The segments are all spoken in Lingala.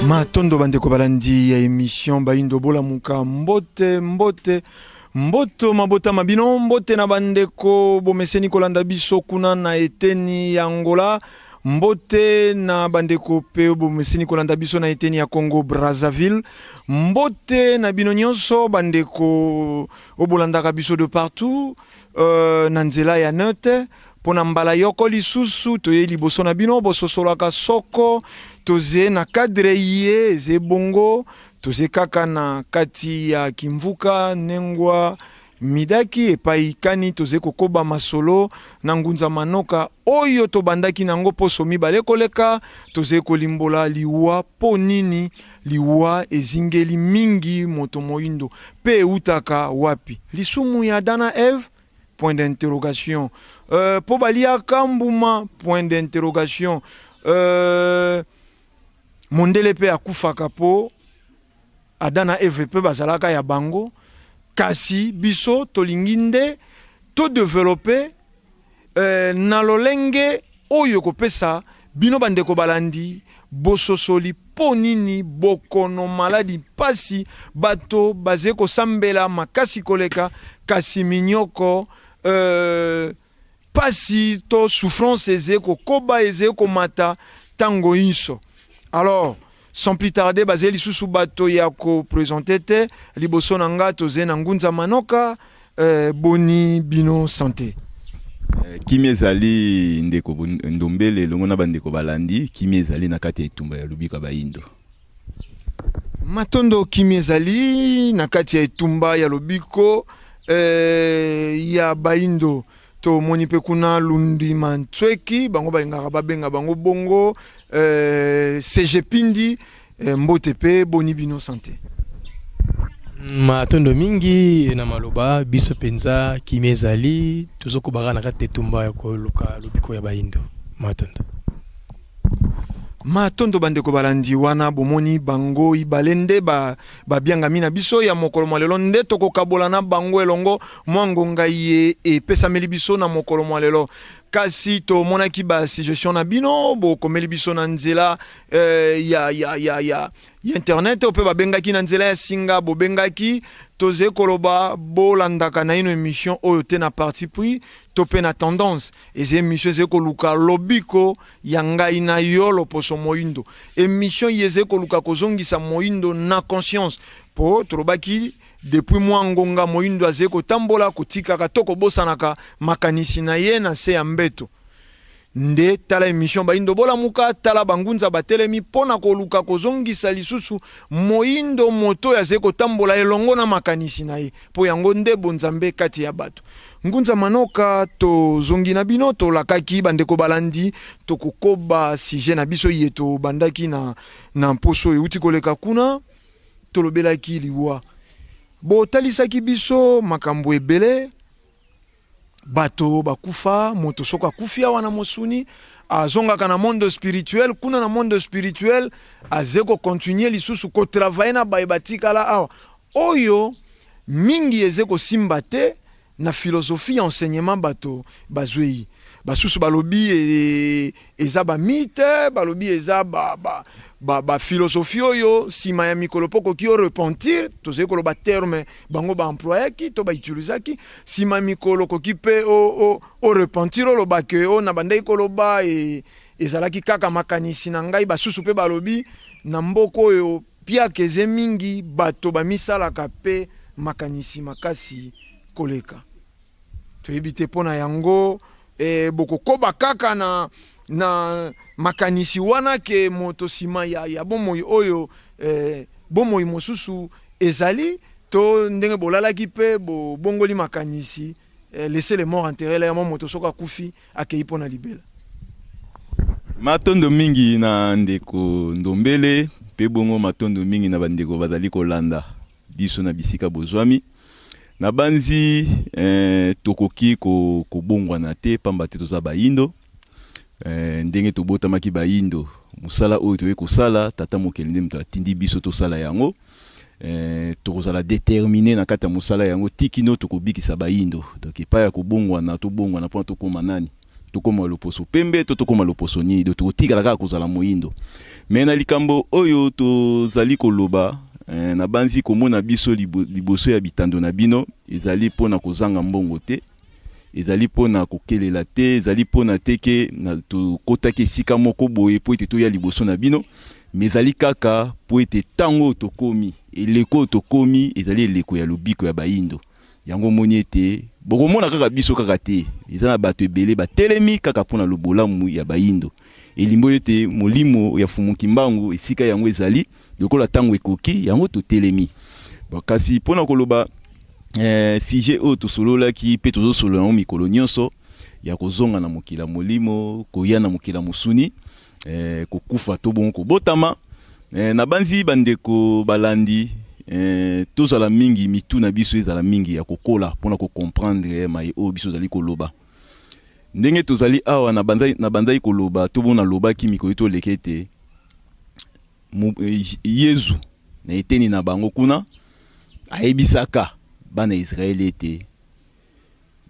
Matondo bandeko balandi ya émission Bayindo Bolamuka, mbote mbote mboto mabota mabino, mbote na bandeko bomeseni kolanda biso kuna na eteni ya Angola, mbote na bandeko mpe bomeseni kolanda biso na eteni ya Congo Brazzaville, mbote na bino nyonso bandeko oyo bolandaka biso de partout na nzela ya net. Mpo na mbala yoko lisusu toyei liboso na bino, bososolaka soko toze na cadre ye eze bongo, toze kaka na kati ya Kimvuka Nengwa Midaki epai kani toze kokoba masolo na Ngunza Manoka oyo tobandaki nango poso mibale koleka. Toze kolimbola liwa, mpo nini liwa ezingeli mingi moto moindo mpe eutaka wapi, lisumu ya Adam na Eve? Point d'interrogation. Mpo baliaka mbuma? Point d'interrogation. Mondele mpe akufaka mpo Adam na Eve mpe bazalaka ya bango, kasi biso tolingi nde todevelope na lolenge oyo kopesa bino bandeko balandi bososoli mpo nini bokono, maladi, mpasi, bato baze kosambela makasi koleka, kasi minyoko, pasi to souffrance eze kokoba, eze komata ntango inso. Alors, sans plus tarder, bazali lisusu bato ya kopresente te liboso na nga, toze na Ngunza Manoka. Boni bino santé? Kimia ezali, ndeko Ndombele, elongo na bandeko balandi. Kimia ezali na kati ya etumba ya lobiko ya bayindo. Matondo, kimia ezali na kati ya etumba ya lobiko ya bayindo. Tomoni mpe kuna Lundima Ntsweki, bango balingaka babenga bango bongo, CG Pindi, mbote mpe boni bino santé? Matondo mingi na maloba. Biso mpenza kimia ezali, tozokobaka na kati etumba ya koluka lobiko ya bayindo. Matondo. Matondo bandeko balandi. Wana bomoni bango ibale nde babiangami na biso ya mokolo mwa lelo, nde tokokabola na bango elongo mwa ngonga ye epesameli biso na mokolo mwa lelo. Kasi tomonaki basuggestion na bino bokomeli biso na nzela ya internet oyo mpe babengaki na nzela ya singa, bobengaki. Toze koloba bolandaka naino émission oyo te na parti pris to mpe na tendance. Eza émission eze koluka lobiko ya ngai na yo loposo moyindo, émission ye eze koluka kozongisa moyindo na conscience, mpo tolobaki depuis mwa ngonga moyindo aze kotambola kotikaka to kobosanaka makanisi na ye na se ya mbeto. Nde tala émission Bayindo Bolamuka, tala bangunza batelemi mpo na koluka kozongisa lisusu moyindo, moto oyo azali kotambola elongo na makanisi na ye, mpo yango nde bonzambe kati ya bato. Ngunza Manoka, tozongi na bino. Tolakaki bandeko balandi tokokoba sujet na biso ye tobandaki na mposo oyo euti koleka. Kuna tolobelaki liwa, botalisaki biso makambo ebele, bato bakufa. Moto soko akufi awa na mosuni, azongaka na monde spirituel. Kuna na monde spirituel aze kocontinue lisusu kotravaille na baye batikala awa. Oyo mingi eze kosimba te na philosophie ya enseignement bato bazwei. Basusu balobi eza bamythe, balobi eza baphilosophie ba, ba oyo nsima ya mikolo mpo koki orepentir. Tozali koloba terme bango baemployaki to bautilisaki, nsima ya mikolo koki mpe orepentir, oloba ke oyo na bandaki koloba ezalaki kaka makanisi na ngai. Basusu mpe balobi na mboka oyo piaka eze mingi, bato bamisalaka mpe makanisi makasi koleka. Toyebi te mpo na yango bokokoba kaka na makanisi wana ke moto nsima ya bomoi oyo bomoi mosusu ezali, to ndenge bolalaki mpe bobongoli makanisi, laisser les morts enterrer la mwa moto soki akufi akei mpo na libela? Matondo mingi na ndeko Ndombele, mpe bongo matondo mingi na bandeko bazali kolanda. biso na bisika bozwami. Nabanzi eh, tokoki kobongwana te pamba te toza bayindo. Eh, ndenge tobotamaki bayindo, mosala oyo toyei kosala, Tata Mokeli nde moto atindi biso tosala yango. Eh, tokozala determine na kati ya mosala yango ti kino tokobikisa bayindo. Donc epai ya kobongwana, tobongwana mpona tokóma nani? Tokóma loposo pembe to tokóma loposo nini? Donc tokotikala kaka kozala moyindo. Me na likambo oyo tozali koloba, eh, nabanzi komona biso liboso ya bitando na bino ezali mpona kozanga mbongo te, ezali mpona kokelela te, ezali mpona te ke tokotaki esika moko boye mpo ete toya liboso na bino, me ezali kaka mpo ete ntango oyo tokomi, eleko oyo tokomi ezali eleko ya lobiko ya bayindo. Yango omoni ete bokomona kaka biso kaka te, eza na bato ebele batelemi kaka mpona lobolamu ya bayindo. Elimbo ete molimo ya Fumu Kimbangu esika yango ezali, lokola ntango ekoki yango totelemi. Kasi mpona koloba sujet oyo tosololaki mpe tozosolola yango mikolo nyonso, ya kozonga na mokili ya molimo, koya na mokili ya mosuni, kokufa to bongo kobotama, nabanzi bandeko balandi, tozala mingi mitu na biso ezala mingi ya kokola mpona kocomprendre maye oyo biso ozali koloba. Ndenge tozali awa na banzai koloba to bongo nalobaki mikolo toleka ete Yezu na eteni na bango kuna ayebisaka bana Israele ete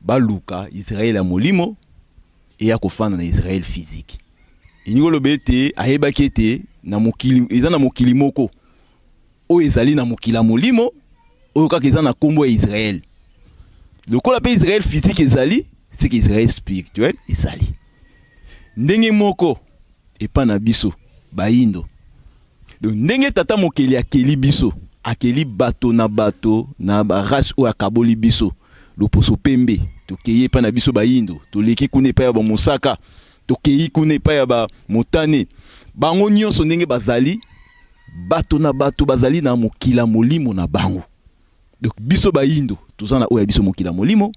baluka Israele ya molimo eya kofanda na Israele physique. Elingi koloba ete ayebaki ete na mokili eza na mokili moko oyo ezali na mokili ya molimo oyo kaka eza na nkombo ya Israele. Lokola mpe Israele physique ezali, seke Israele spirituel ezali. Ndenge moko epa na biso bayindo. Donc ndenge Tata Mokeli akeli biso, akeli bato na bato na barace oyo akaboli biso, loposo pembe tokei epai na biso bayindo, toleki kuna epai ya bamosaka, tokei kuna epai ya bamotane, bango nyonso ndenge bazali bato na bato bazali na mokila molimo na bango. Donc biso bayindo toza na oyo ya biso mokila molimo,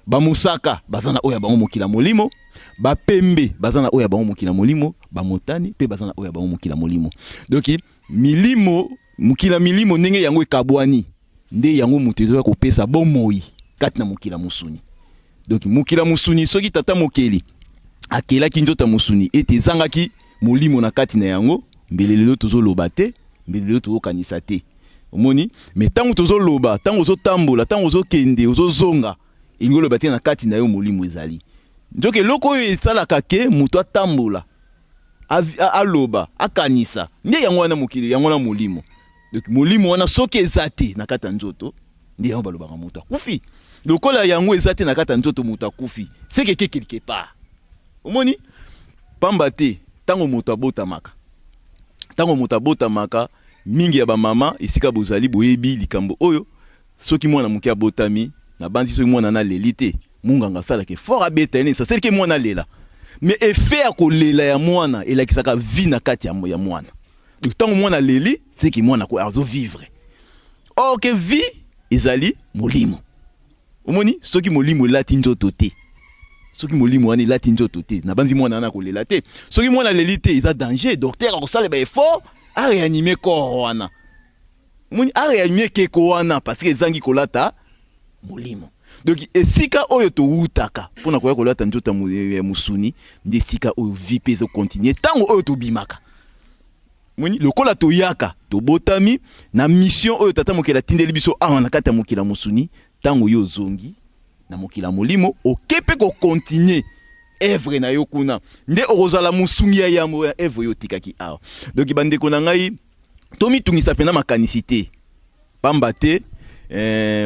bamosaka baza na oyo ya bango mokila molimo, bapembe baza na oyo ya bango mokila molimo, bamotani mpe baza na oyo ya bango mokila molimo. Donc milimo, mokila milimo ndenge yango ekabwani, nde yango moto ezoya kopesa bomoi kati na mokila mosuni. Donc mokila mosuni, soki Tata Mokeli akelaki nzoto ya mosuni ete ezangaki molimo na kati na yango, mbele lelo tozoloba te, mbele lelo tozokanisa te. Omoni, me ntango tozoloba, ntango ozotambola, ntango ozokende, ozozonga, elingi oloba te na kati na yo molimo ezali. Nzoka eloko oyo esalaka ke moto atambola, aloba, akanisa, nde yango wana mokili, yango wana molimo. Donc molimo wana soki eza te na kati ya nzoto, nde yango balobaka moto akufi. Lokola yango eza te na kati ya nzoto, moto akufi, seke ke quelque part. Omoni, pamba te ntango moto abotamaka, ntango moto abotamaka, mingi ya bamama esika bozali boyebi likambo oyo. Soki mwana moke abotami, nabanzi soki mwana naleli te, munganga asalaka effort abeta ye nini saseliki mwana alela. Mais effet ya kolela ya mwana elakisaka vie na kati ya mwana. Donc ntango mwana aleli, seki mwana azovivre. Or ke vie ezali molimo. Omoni, soki molimo elati nzoto te, soki molimo wana elati nzoto te, nabanzi mwana wana akolela te. Soki mwana aleli te, eza danger. Docteur akosala baeffort aréanime corps wana. Omoni, aréanime ekeko wana parce que ezangi kolata molimo. Donc esika oyo towutaka mpona koya kolata nzoto ya mosuni, nde esika oyo vie mpe ezocontinue ntango oyo tobimaka. Moni, lokola toyaka, tobotami na mission oyo Tata Mokeli atindeli biso awa na kati ya mokili ya mosuni, ntango yo ozongi na mokili ya molimo, oke mpe kocontinue œuvre na yo kuna, nde okozala mosungi ya yambo ya œuvre oyo otikaki awa. Donc bandeko na ngai, tomitungisa mpena makanisi te, pamba te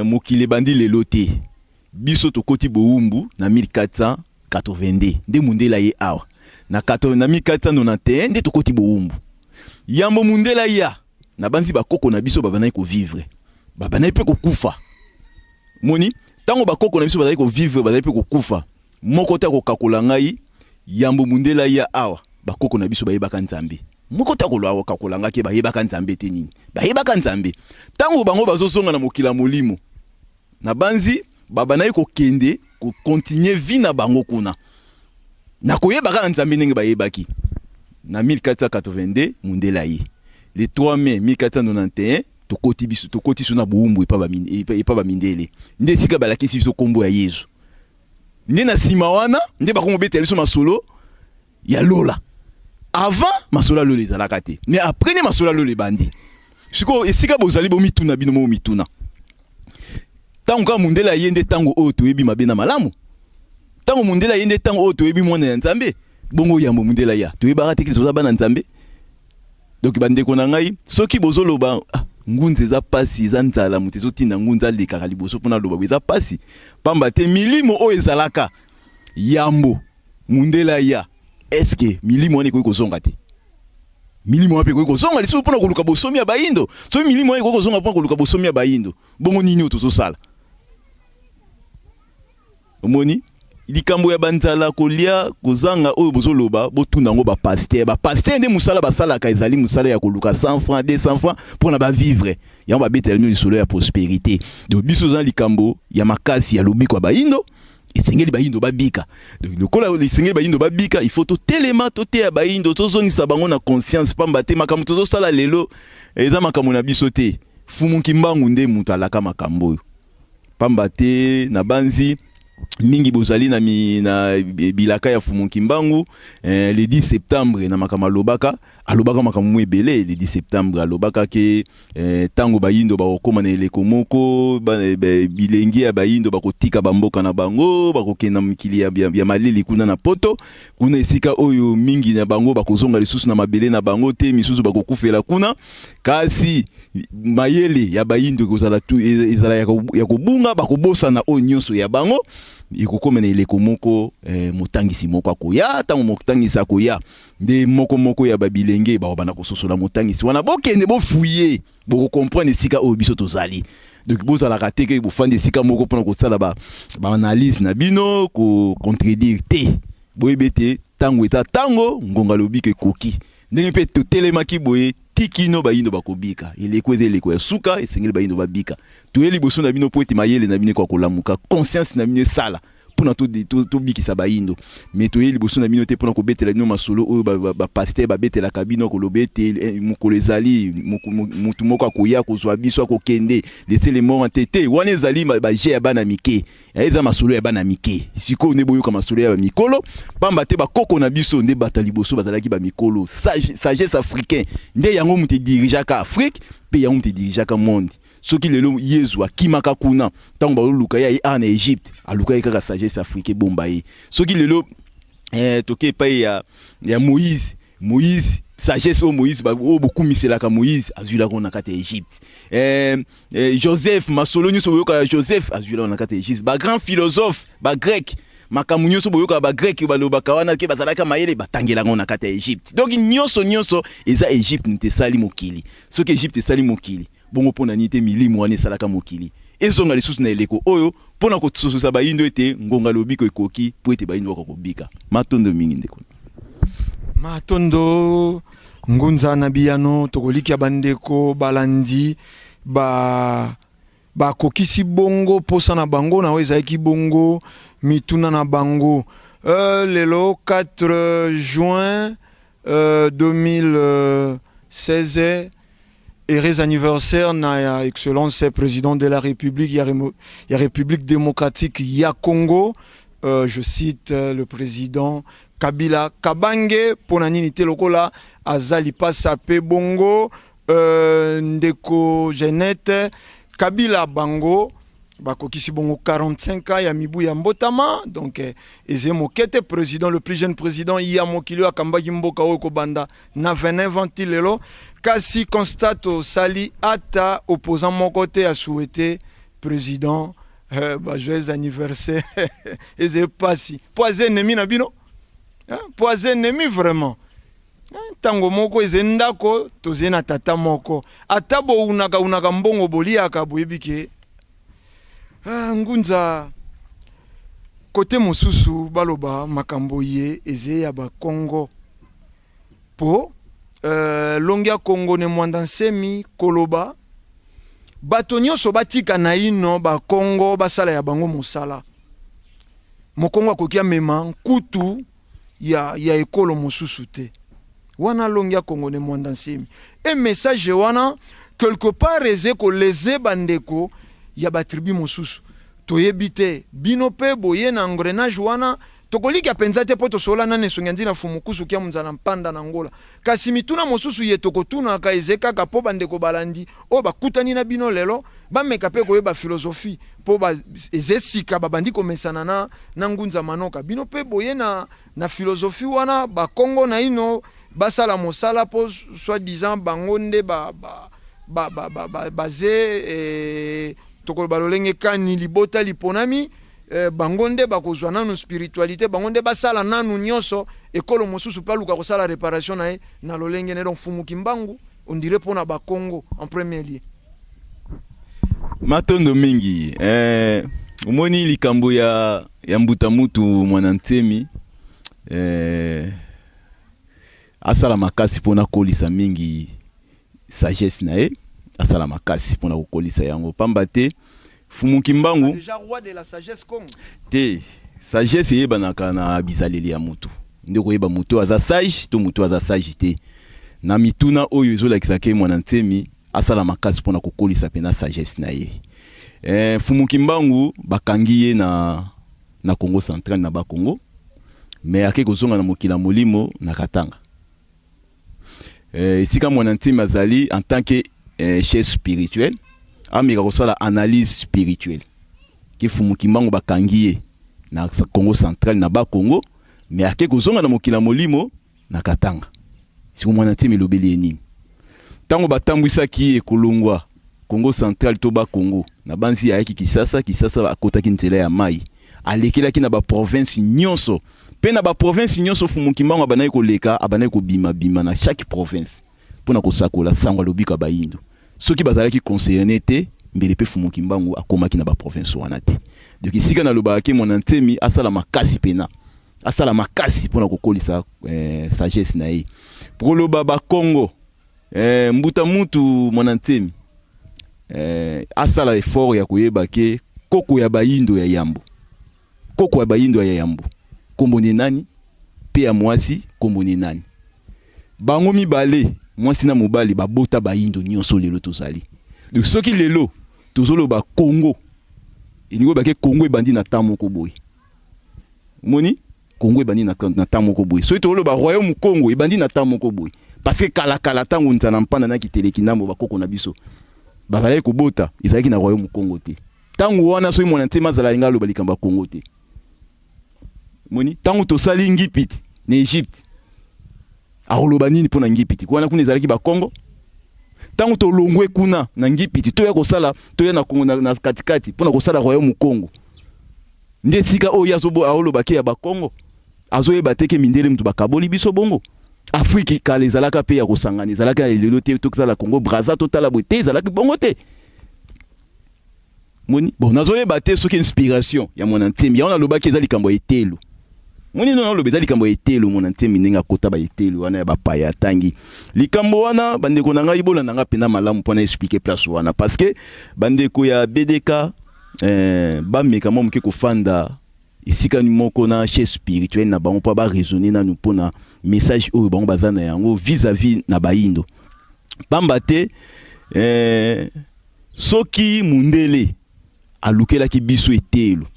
mokili ebandi lelo te. Biso tokoti bowumbu na 1482, nde mundele aye awa na 1491, nde tokoti bowumbu. Yambo mundele ya na banzi, bakoko na biso babandaki kovivre, babandaki mpe kokufa. Moni, ntango bakoko na biso bazalaki kovivre, bazalaki mpe kokufa, moko te akokakola ngai. Yambo mundele ya awa, bakoko na biso bayebaka Nzambe. Moko te akokakola ngai ke bayebaka Nzambe te. Nini bayebaka Nzambe? Ntango bango bazozonga na mokili ya molimo, na banzi babandaki kokende kocontinue vie na bango kuna na koyeba kaka Nzambe ndenge bayebaki. Na 1482 mundele aye, le 3 mai 1491. Tokoti biso, tokoti biso na bowumbu epa bamindele. Nde esika balakisi biso nkombo ya Yezu. Nde na nsima wana nde bakomobetela biso masolo ya lola. Avant, masolo ya lola ezalaka te, mais après nde masolo ya lola ebandi. Sikoyo esika bozali, bomituna bino moko mituna: ntango kaka mundele aye nde ntango oyo toyebi mabe na malamu? Ntango mundele aye nde ntango oyo toyebi mwana ya Nzambe? Bongo yambo mundele aya, toyebaka te toza bana Nzambe? Donc bandeko na ngai, soki bozoloba, ah, ngunza eza pasi, eza nzala moto ezotinda ngunza alekaka liboso mpona aloba, eza pasi pamba te. Milimo oyo ezalaka yambo mundele aya, est-ce milimo wana ekoki kozonga te? Milimo wana mpe ekoki kozonga lisusu mpona koluka bosomi ya bayindo? Soki milimo wana ekoki kozonga mpona koluka bosomi ya bayindo, bongo nini oyo tozosala? Omoni likambo ya banzala, kolia kozanga oyo bozoloba, botuna yango bapasteur. Bapasteur nde mosala basalaka ezali mosala ya koluka 100 francs, 200 francs mpona bavivre. Yango babetela bino lisolo ya prospérité. Donc biso toza likambo ya makasi ya lobiko ya bayindo. Esengeli bayindo babika. Donc lokola esengeli bayindo babika, il faut totelema, toteya bayindo, tozongisa bango na conscience, pamba te makambo tozosala lelo eza makambo na biso te. Fumu Kimbangu nde moto alaka makambo oyo, pamba te na banzi mingi bozali na bilaka ya Fumu Kimbangu. Le 10 septembre, na makambo alobaka, alobaka makambo mo ebele. Le 10 septembre alobaka ke ntango bayindo bakokóma na eleko moko, bilenge ya bayindo bakotika bamboka na bango, bakokende na mikili ya malili kuna na Poto, kuna esika oyo mingi na bango bakozonga lisusu na mabele na bango te, misusu bakokufela kuna. Kasi mayele ya bayindo ekozala ezala ya kobunga, bakobosana oyo nyonso ya bango. Ekokóma na eleko moko, motangisi moko akoya. Ntango motangisi akoya, nde moko moko ya babilenge bakobanda kososola motangisi wana. Bokende bofuye, bokocomprendre esika oyo biso tozali. Donc bozalaka te ke bofandi esika moko mpona kosala baanalyse na bino, kocontredire te. Boyebi ete ntango eza ntango, ngonga lobiko ekoki. Ndenge mpe totelemaki boye, tikino bayindo bakobika. Eleko eza eleko ya suka, esengeli bayindo babika. Toye liboso na bino mpo ete mayele na bino ekoka kolamuka, conscience na bino esala mpona tobikisa bayindo. Mais toye liboso na bino te mpona kobetela bino masolo oyo bapasteur babetelaka bino, koloba ete mokolo ezali, motu moko akoya kozwa biso, akokende laisser les morts te te. Wana ezali bajeu ya bana mike, eza masolo ya bana mike. Sikoyo nde boyoka masolo ya bamikolo, pamba te bakoko na biso nde bato ya liboso bazalaki bamikolo. Sagesse africain nde yango moto edirigeaka Afrique, mpe yango moto edirigeaka monde. Soki lelo Yezu akimaka kuna, ntango bazoluka ye, aye awa na Egypte, alukaki kaka sagesse africain ebomba ye. Soki lelo toke epai ya Moïse, Moïse, sagesse oyo Moïse, oyo bokumiselaka Moïse, azwilaka na kati ya Egypte. Joseph, masolo nyonso boyokaka ya Joseph, azwilaka na kati ya Egypte. Bagrand philosophe bagrec, makambo nyonso boyokaka bagrec balobaka wana ke bazalaka mayele, batangelaka ngo na kati ya Egypte. Donc nyonso nyonso eza Egypte nte esali mokili. Soki Egypte esali mokili bongo, mpo na nini te milimo wana esalaka mokili ezonga lisusu na eleko oyo mpo na kosososa bayindo ete ngonga lobiko ekoki, mpo ete bayindo baka kobika? Matondo mingi, ndeko. Matondo, ngunza na biyano. Tokolikia bandeko balandi ba bakokisi bongo posa na bango na oyo ezalaki bongo mituna na bango. Lelo 4 juin 2016, heureux anniversaire na ya Excellence Président de la République ya République démocratique ya Congo, je cite le président Kabila Kabange. Mpona nini te lokola aza lipasa mpe bongo ndeko Jeannette Kabila, bango bakokisi bongo 45 ans ya mibu ya mbotama. Donc eze moke te, président, le plus jeune président ya mokili oyo akambaki mboka oyo kobanda na 29 ans ti lelo. Kasi constat osali, ata opposant moko te asouhaité président ba joyeux anniversaire. Eze pasi mpo aza ennemi na bino, mpo aza ennemi vraiment. Ntango moko eze ndako, tozali na tata moko, ata bounaka unaka mbongo boliaka, boyebi ke ngunza kote mosusu baloba makambo ye eze ya bakongo mpo longi ya Kongo ne Mwanda Nsemi koloba bato nyonso batika naino bakongo basala ya bango mosala. Mokongo akoki amema nkutu ya ekolo mosusu te. Wana longi ya Kongo ne Mwanda Nsemi e message wana. Quelque part eze koléser bandeko ya batribu mosusu. Toyebi te, bino mpe boye na engrenage wana. Tokolikia mpenza te mpo tosola nani esongi ya nzina fumukusu kia nzala mpanda na Ngola. Kasi mituna mosusu ye tokotunaka eze kaka mpo bandeko balandi oyo bakutani na bino lelo bameka mpe koyeba philosophie, mpo eze sika babandi komesana na ngunza manoka. Bino mpe boye na philosophie wana, bakongo na ino basala mosala mpo soi-disant bango nde baze tokoloba lolenge kani libota liponami, bango nde bakozwa nanu spiritualité, bango nde basala nanu nyonso, ekolo mosusu mpe aluka kosala réparation na ye na lolenge ne. Donc Fumu Kimbangu, on dirait mpona bakongo en premier lieu. Matondo mingi. Omoni likambo ya mbuta mutu mwana ntemi, asala makasi mpona kolisa mingi sagesse na ye, asala makasi mpona kokolisa yango, pamba te Fumu Kimbangu Déjà roi de la sagesse Congo. Te, sagesse eyebanaka na bizaleli ya mutu nde koyeba motu aza sage to motu aza sage te. Na mituna oyo ezolakisa ke mwana ntemi asala makasi mpona kokolisa mpena sagesse na ye. Fumu Kimbangu bakangi ye na Congo Central, na Bakongo, mais ake kozonga na mokili ya molimo na Katanga, esika mwana ntemi azali en tant que chef spirituel, ameka kosala analyse spirituelle ke Fumu Kimbangu bakangi ye na Congo Central, na Bakongo, mais ake kozonga na mokili ya molimo na Katanga. Siko mwana ntemi elobeli ye nini? Ntango batambwisaki ye kolongwa Congo Central to Bakongo na banzi, ayaki Kisasa. Kisasa akotaki nzela ya mai, alekelaki na baprovince nyonso, mpe na baprovince nyonso Fumu Kimbangu abandaki koleka, abandaki kobimabima na chaque province mpona kosakola sango alobika bayindo. Soki bazalaki concerné te, mbele mpe Fumu Kimbangu akomaki na baprovince wana te. Donc esika nalobaka ke mwana ntemi asala makasi mpena, asala makasi mpona kokolisa sagesse na ye. Koloba bakongo, mbuta mutu mwana ntemi, asala effort ya koyeba ke koko ya bayindo ya yambo, koko ya bayindo ya yambo kombo ni nani, mpe ya mwasi kombo ni nani. Bango mibale, mwasi na mobali, babota bayindo nyonso lelo tozali. Donc soki lelo tozoloba Congo, elingi oyeba ke Congo ebandi na temps moko boye. Omoni, Congo ebandi na temps moko boye. Soki tozoloba royaume Congo, ebandi na temps moko boye, parce que kalakala, ntango nzala mpanda na kiteleki ndambo, bakoko na biso bazalaki kobota, ezalaki na royaume Congo te. Ntango wana, soki mwana ntema azala nga aloba likambo ya Congo te. Moni, ntango tosali Ngipiti na Egypte, akoloba nini mpo na Ngipiti wana? Kuna ezalaki Bakongo. Ntango tolongwe kuna na Ngipiti, toya kosala, toya na Kongo na katikati mpo na kosala royaume Congo, nde esika oyo aoloba ke ya Bakongo. Azoyeba te ke mindele mutu bakaboli biso bongo. Afrique kala ezalaka mpe ya kosangana, ezalaka ya lelo te. Totala Congo Braza, totala boye te, ezalaki bongo te. Moni, bon, nazoyeba te soki inspiration ya mwana ntemi yango nalobaki eza likambo ya etelo. Moni, no, naloba eza likambo ya etelo. Mwana ntemi, ndenge akota baetelo wana ya bapaya, atangi likambo wana. Bandeko na ngai, bolanda nga mpenza malamu mpona expliquer place wana, parce que bandeko ya BDK, bameka mwa moke kofanda esika moko na chef spirituel na bango mpo baraisonner nanu mpona message oyo bango baza na yango vis-à-vis na bayindo. Pamba te, soki mundele alukelaki biso etelo,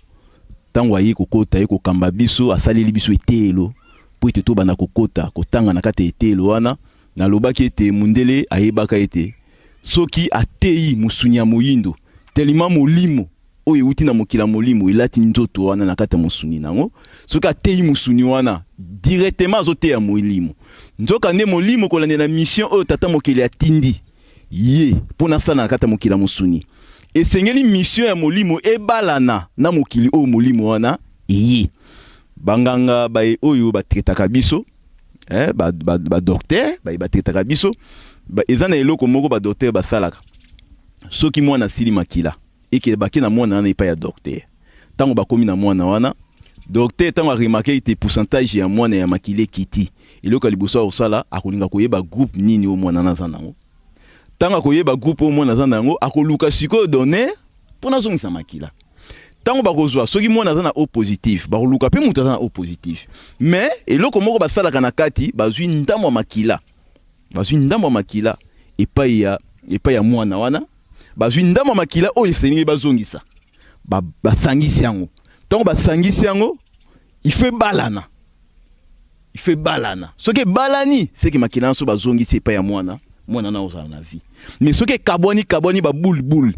ntango aye kokota, aye kokamba biso, asaleli biso etelo mpo ete tobanda kokota kotanga na kati ya etelo wana, nalobaki ete mundele ayebaka ete soki ateyi mosuni ya moyindo, telema molimo oyo euti na mokili ya molimo elati nzoto wana na kati ya mosuni nango, soki ateyi mosuni wana directement, azoteya molimo. Nzoka nde molimo kolandela mission oyo tata mokili atindi ye mpo nasala na kati ya mokili ya mosuni, esengeli mission ya molimo ebalana na mokili oyo molimo wana eye. Banganga baye oyo batraitaka biso, badocteur baye batraitaka biso ba, eza na eloko moko badocteur basalaka. Soki mwana asili makila, eke bake na mwana wana epai ya docteur. Ntango bakomi na mwana wana, docteur ntango aremarquer ete pourcentage ya mwana ya makila ekiti, eloko ya liboso akosala, akolinga koyeba groupe nini oyo mwana wana aza nango. Ntango akoyeba groupe oyo mwana aza na yango, akoluka sikoyo donneur mpo nazongisa makila. Ntango bakozwa, soki mwana aza na O positif, bakoluka mpe moto aza na O positif. Mais eloko moko basalaka na kati, bazwi ndambo ya makila, bazwi ndambo ya makila epai ya epai ya mwana wana, bazwi ndambo ya makila oyo esengeli bazongisa, basangisi yango. Ntango basangisi yango, il faut ebalana, il faut ebalana. Soki ebalani, seke makila nyonso bazongisi epai ya mwana, mwana na ozala na vie. Mais soki ekabwani kabwani, baboule boule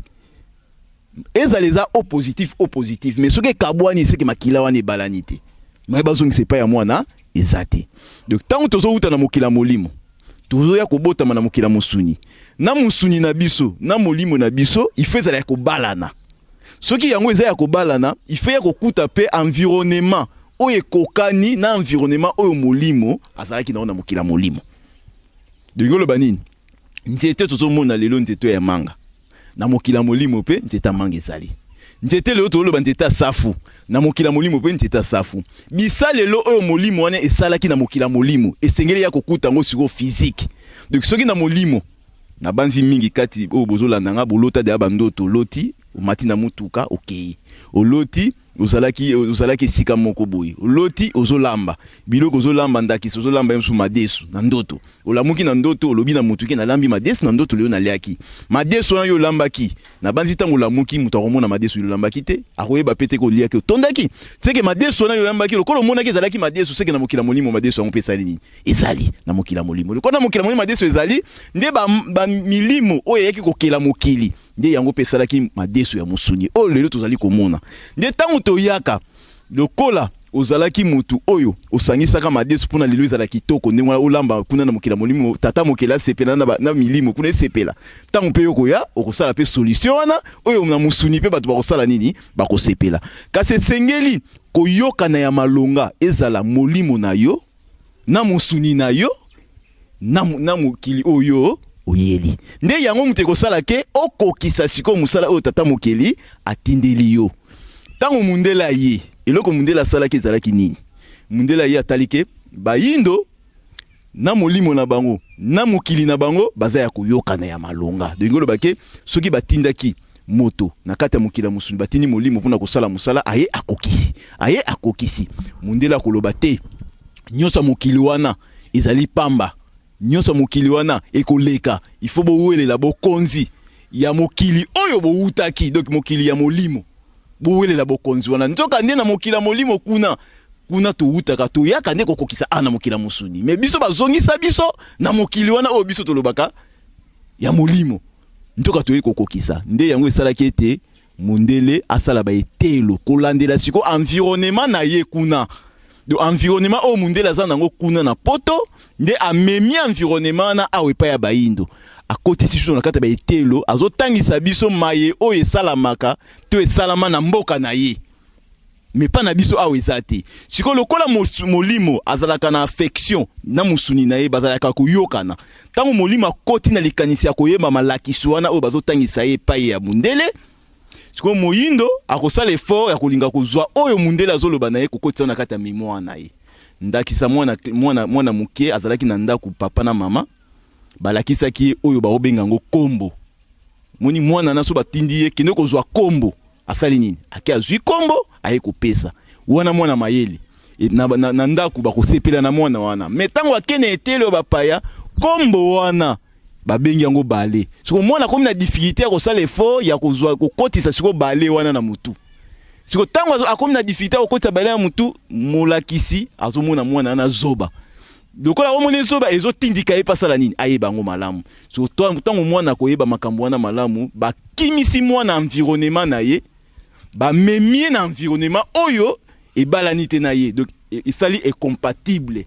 ezala, eza O positif, O positif, mais soki ekabwani, seke makila wana ebalani te, mais bazongisa epai ya mwana eza te. Donc ntango tozowuta na mokili ya molimo, tozoya kobotama na mokili ya mosuni, na mosuni na biso na molimo na biso, il faut ezala ya kobalana. Soki yango eza ya kobalana, il faut ya kokuta mpe environnement oyo ekokani na environnement oyo molimo azalaki nango na mokili ya molimo. Donc oloba nini? Nzete tozomona lelo, nzete ya manga, na mokili ya molimo mpe nzete ya manga ezali. Nzete lelo toloba nzete ya safu, na mokili ya molimo mpe nzete ya safu. Bisalelo oyo molimo wana esalaki na mokili ya molimo, esengeli ya kokuta yango sikoyo physique. Donc soki na molimo, nabanzi mingi kati oyo bozolanda nga, bolota deya bandoto. Oloti omati na mutuka, okei. Oloti ozalaki esika moko boye. Oloti ozolamba biloko, ozolamba, ndakisa ozolamba ye mosusu madesu na ndoto. Olamuki na ndoto, olobi na motu ke nalambi madesu na ndoto, lelo naliaki madesu wana yo olambaki. Nabanzi ntango olamuki, moto akomona madesu yo olambaki te, akoyeba pe te koliaki otondaki. Seke madesu wana yo olambaki, lokola omonaki ezalaki madesu, seke na mokili ya molimo madesu yango mpe esali nini? Ezali na mokili ya molimo. Lokola na mokili ya molimo madesu ezali, nde bamilimo ba oyo eyaki kokela mokili, nde yango mpe esalaki madesu ya mosuni oyo lelo tozali komona. Nde ntango toyaka, lokola ozalaki motu oyo osangisaka madesu mpona lelo ezala kitoko ndenge wana olamba kuna na mokili ya molimo, tata mokili asepela na milimo kuna esepela. Ntango mpe yo koya, okosala mpe solution wana oyo na mosuni mpe bato bakosala nini? Bakosepela. Kasi esengeli koyokana ya malonga ezala molimo na yo na mosuni na yo na mokili oyo oyeli. Nde yango moto ekosala ke okokisa sikoyo mosala oyo tata mokeli atindeli yo. Ntango mundele aye, eloko mundele asalaki ezalaki nini? Mundele aye, atali ke bayindo na molimo na bango na mokili na bango baza ya koyokana ya malonga. Donc oloba ke soki batindaki moto na kati ya mokili ya mosuni, batindi molimo mpona kosala mosala, aye akokisi, aye akokisi. Mundele akoloba te nyonso ya mokili wana ezali pamba, nyonso ya mokili wana ekoleka, il faut bowelela bokonzi ya mokili oyo bowutaki, donc mokili ya molimo, bowelela bokonzi wana. Nzoka nde na mokili ya molimo kuna, kuna towutaka, toyaka nde kokokisa a na mokili ya mosuni, mais biso bazongisa biso na mokili wana oyo biso tolobaka ya molimo, nzoka toyei kokokisa. Nde yango esalaki ete mundele asala baetelo kolandela siko environnement na ye kuna. Donc environnement oyo mundele aza nango kuna na Poto, nde amemi environnement wana awa epai ya bayindo, akotisi biso na kati ya baetelo, azotangisa biso maye oyo esalamaka to esalama na mboka na ye, mais mpa na biso awa eza te. Sikoyo lokola molimo azalaka na affection na mosuni na ye, bazalaka koyokana, ntango molimo akoti na likanisi ya koyeba malakisi wana oyo bazotangisa ye epai ya mundele, sikoyo moyindo akosala effort ya kolinga kozwa oyo mundele azoloba na ye, kokotisa na kati ya mémoire na ye. Ndakisa, mwana moke azalaki na ndako, papa na mama balakisaki ye oyo baobenga yango kombo. Moni mwana na so batindi ye kende kozwa kombo, asali nini? Ake azwi kombo, aye kopesa wana mwana mayele. Na ndako bakosepela na mwana wana, mais ntango akende etele oyo bapaya, kombo wana babengi yango balai. Siko mwana akomi na difficulté ya kosala effort ya kozwa, kokotisa siko balai wana na motu. Siko ntango akomi na difficulté ya kokotisa balai na motu, molakisi azomona mwana wana zoba. Lokola omoni zoba, ezotindika ye mpe asala nini? Ayeba yango malamu. So ntango mwana akoyeba makambo wana malamu, bakimisi mwana environnement na ye, bamemi ye na environnement oyo ebalani te na ye. Donc esali incompatible,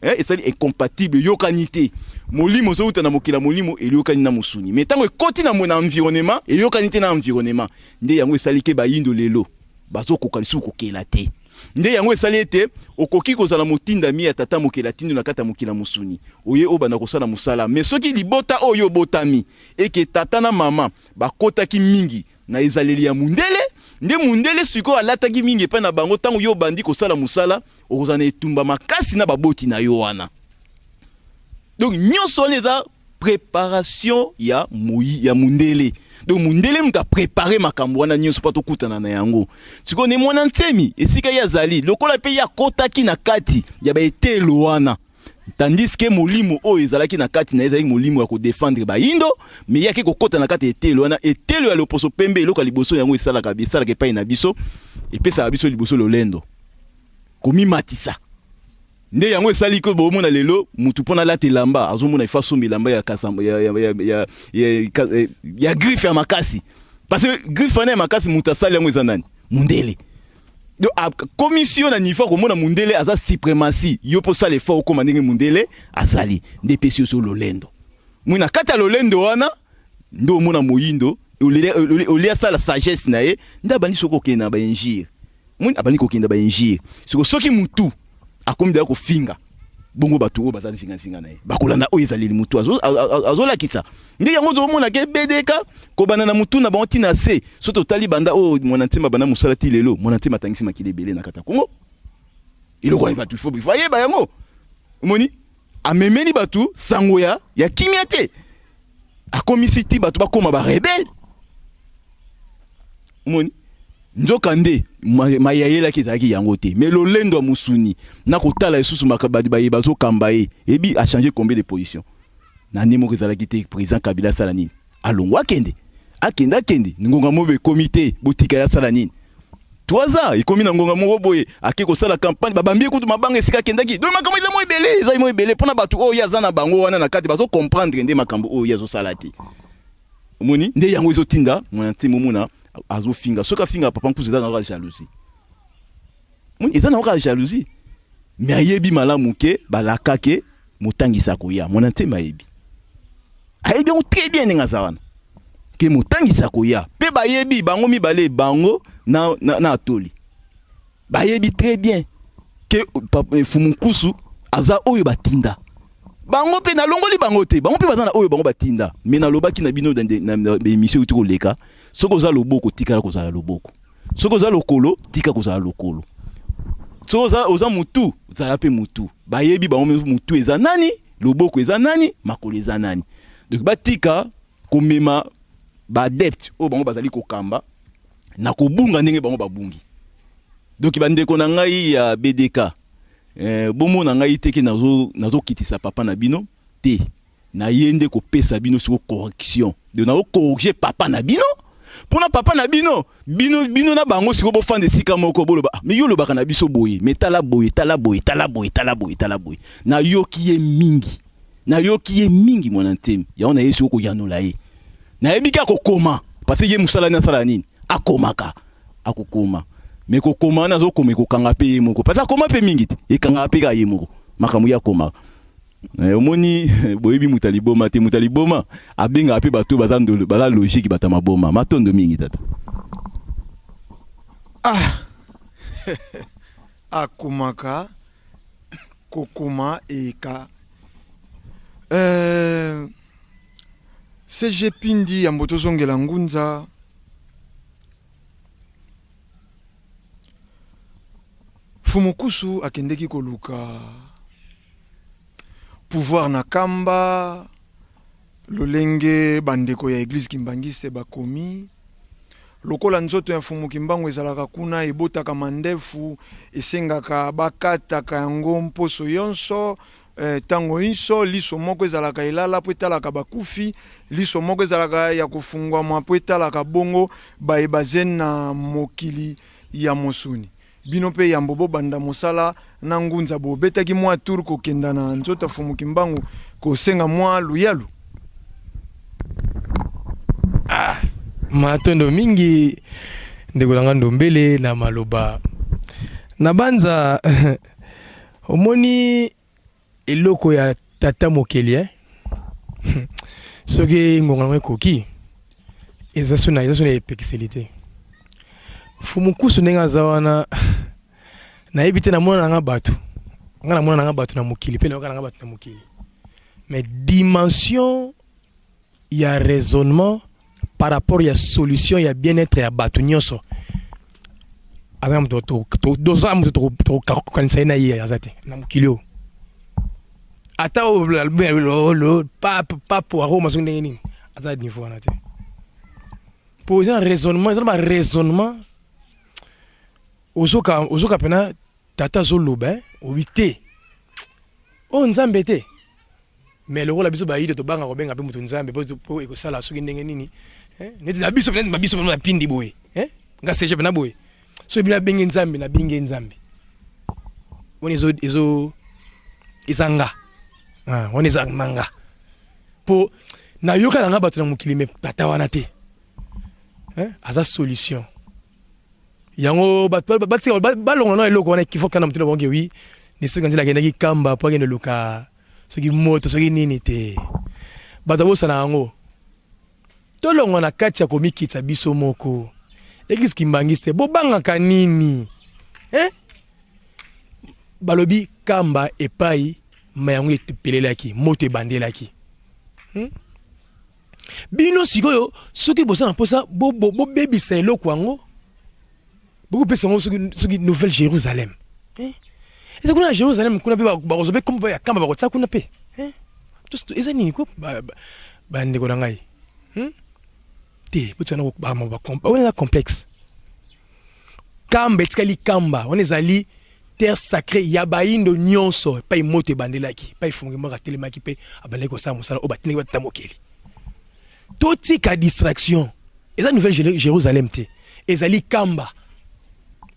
esali incompatible, eyokani te. Molimo ozowuta na mokili ya molimo, eyokani na mosuni, mais ntango ekoti na environnement, eyokani te na environnement. Nde yango esali ke bayindo lelo bazokoka lisusu kokela te. Nde yango esali ete okoki kozala motindami ya tata mokeli atindi na kati ya mokili ya mosuni, oye obanda kosala mosala, mais soki libota oyo obotami eke tata na mama bakotaki mingi na ezaleli ya mundele, nde mundele sikoyo alataki mingi epai na bango, ntango yo obandi kosala mosala, okozala na etumba makasi na baboti na yo wana. Donc nyonso wana eza préparation ya moi ya mundele. Donc mundele moto aprépare makambo wana nyonso mpo tokutana na yango. Sikoyo ne mwana nsemi, esika ye azali, lokola mpe ye akotaki na kati ya baetelo wana. Tandis que molimo oyo ezalaki na kati na ye ezalaki molimo ya kodefendre bayindo, mais ye ake kokota na kati ya etelo wana, etelo ya loposo pembe. Eloko ya liboso yango esalaka, esalaka epai na biso, epesaka biso liboso lolendo, komimatisa. Nde yango esali ko bomona lelo mutu mpona alata elamba azomona ifa asomba elamba ya kasamba ya, ya, ya, ya, ya, ya, ya griffe ya makasi, parce que griffe wana ya makasi mutu asali yango eza nani? Mundele. Donc akomisi yo na niveau akomona mundele aza suprématie, yo mpo osala effort okóma ndenge mundele azali, nde epesi yo so lolendo. Moi na kati ya lolendo wana nde omona moyindo olie asala sagesse na ye, nde abandi soki kokende na bainjure, moni abandi kokende bainjure. Siko soki mutu akomi deya kofinga bongo, bato oyo baza nzinganzinga na ye bakolanda oyo ezaleli mutu azolakisa. Nde yango ozomona ke BDK kobanda na mutu na bango ntina se so totali banda oyo Mwana Ntima banda mosala ti lelo, Mwana Ntima atangisi makili ebele na kati ya Kongo. Eloko wana bato ifo ifo ayeba yango. Omoni amemeli bato sango ya kimia te, akomisi ti bato bakóma barebele. Omoni nzoka nde mayayelaki ezalaki yango te, mais lolendo ya mosuni na kotala lisusu bato baye bazokamba ye. Ebi achange combien de position na nde moko ezalaki te. Président Kabila asala nini? Alongwa, akende, akende, akende. Ngonga moko ekomi te, botika ye asala nini? 3 ans ekomi na ngonga moko boye, ake kosala campagne, babambi ye kutu mabanga esika akendaki. Donc makambo eza mo ebele, ezali mo ebele mpona bato oyo ye aza na bango wana na kati bazocomprendre nde makambo oyo ye azosala te. Omoni nde yango ezotinda Mwana Ntima omona azofinga. Soki afinga papa Nkusu, eza na kaka jalousie. Omoni eza na kaka jalousie, mais ayebi malamu ke balaka ke motangisi akoya. Mwana Ntima ayebi, ayebi yango très bien ndenge aza wana ke motangisi akoya. Mpe bayebi bango mibale, bango na atoli, bayebi très bien ke Fumu Nkusu aza oyo batinda bango. Mpe nalongoli bango te, bango mpe baza na oyo bango batinda. Mais nalobaki na bino na émission euti koleka, soki oza loboko, tikala kozala loboko; soki oza lokolo, tika kozala lokolo; soki oza mutu, ozala mpe mutu. Bayebi bango mutu eza nani, loboko eza nani, makolo eza nani. Donc batika komema baadepte oyo bango bazali kokamba na kobunga ndenge bango babungi. Donc bandeko na ngai ya BDK, bomona ngai te ke nazokitisa papa na bino te. Naye nde kopesa bino siko correction. Donc nazocorrige papa na bino mpona papa na bino, bino, bino na bango siko bofanda esika moko, boloba: "Ah, mais yo olobaka na biso boye, mais tala boye, tala boye, tala boye, tala boye, tala boye." Nayoki ye mingi, nayoki ye mingi Mwana Ntemi. Yango naye siko koyanola ye. Nayebi ke akokoma, parce que ye mosala nini asala nini, akomaka, akokoma. Mais kokoma wana azokoma, ekokanga mpe ye moko, parce que akoma mpe mingi te, ekangaka mpe kaka ye moko makambo ye akomaka. Omoni boyebi moto ya liboma te. Moto ya liboma abengaka mpe bato baza ndolo, baza logique, bato ya maboma. Matondo mingi, tata. Ah, akomaka kokoma eka. CG Pindi, yambo tozongela ngunza, Fumukusu akendeki koluka pouvoir na Kamba. Lolenge bandeko ya église kimbangiste bakomi, lokola nzoto ya Mfumu Kimbangu ezalaka kuna, ebotaka mandefu, esengaka bakataka yango mposo yonso ntango inso. Liso moko ezalaka elala mpo etalaka bakufi, liso moko ezalaka ya kofungwama mpo etalaka bongo baye baze na mokili ya mosuni. Bino mpe yambo bobanda mosala na ngunza, bobetaki mwa tour kokenda na nzoto ya Fumu Kimbangu kosenga mwa luyalu? Ah, matondo mingi, ndeko na nga Ndombele, na maloba na banza. Omoni eloko ya tata mokeli, eh? Soki ngonga yango ekoki, eza so na epekiseli te. Fumukusu ndenge aza wana, nayebi te. Namona nanga bato, nga namona nanga bato na mokili mpe nayoka nanga bato na mokili, mais dimension ya raisonnement par rapport ya solution ya bien-être ya bato nyonso, aza moto, toza moto tokokanisa ye na ye aza te na mokili oyo. Ata pape, pape wa Roma, soki ndenge nini, aza niveau wana te, po eza na raisonnement, eza na baraisonnement. Ozoka mpena tata azoloba, obi te. Oyo Nzambe te? Mais lokola biso bayindo tobanga kobenga mpe moto Nzambe mpo ekosala soki ndenge nini, eh? Neti na biso na biso na pindi boye, eh? Nga CG na boye. Soki bino abenge Nzambe na binge Nzambe. Wana ezo ezo eza nga. Ah, wana eza nga. Po nayoka na nga bato na mokili me tata wana te. Eh? Aza solution. Yango bato batika balongola na eloko wana kifo kana motuna bango oui ni soki nzela akendaki kamba po akende luka soki moto soki nini te. Bato babosana yango. Tolongwa na kati ya komikitisa biso moko. Eglise Kimbanguiste bobangaka nini? Eh? Balobi kamba epai ma yango epelelaki, moto ebandelaki. Bino sikoyo soki boza na mposa bobebisa eloko yango, bokopesa yango soki Nouvelle Jérusalem. Eh? Eza kuna na Jérusalem kuna mpe bakozwa mpe kombo ya kamba bakotia kuna mpe. Eh? Eza nini ko bandeko na ngai? Te, botia na wana eza complexe. Kamba etikali kamba, wana ezali terre sacrée ya bayindo nyonso epai moto ebandelaki, epai Fungi Moko atelemaki mpe abandaki kosala mosala oyo batindaki batata mokeli. Totika distraction, eza Nouvelle Jérusalem te, ezali kamba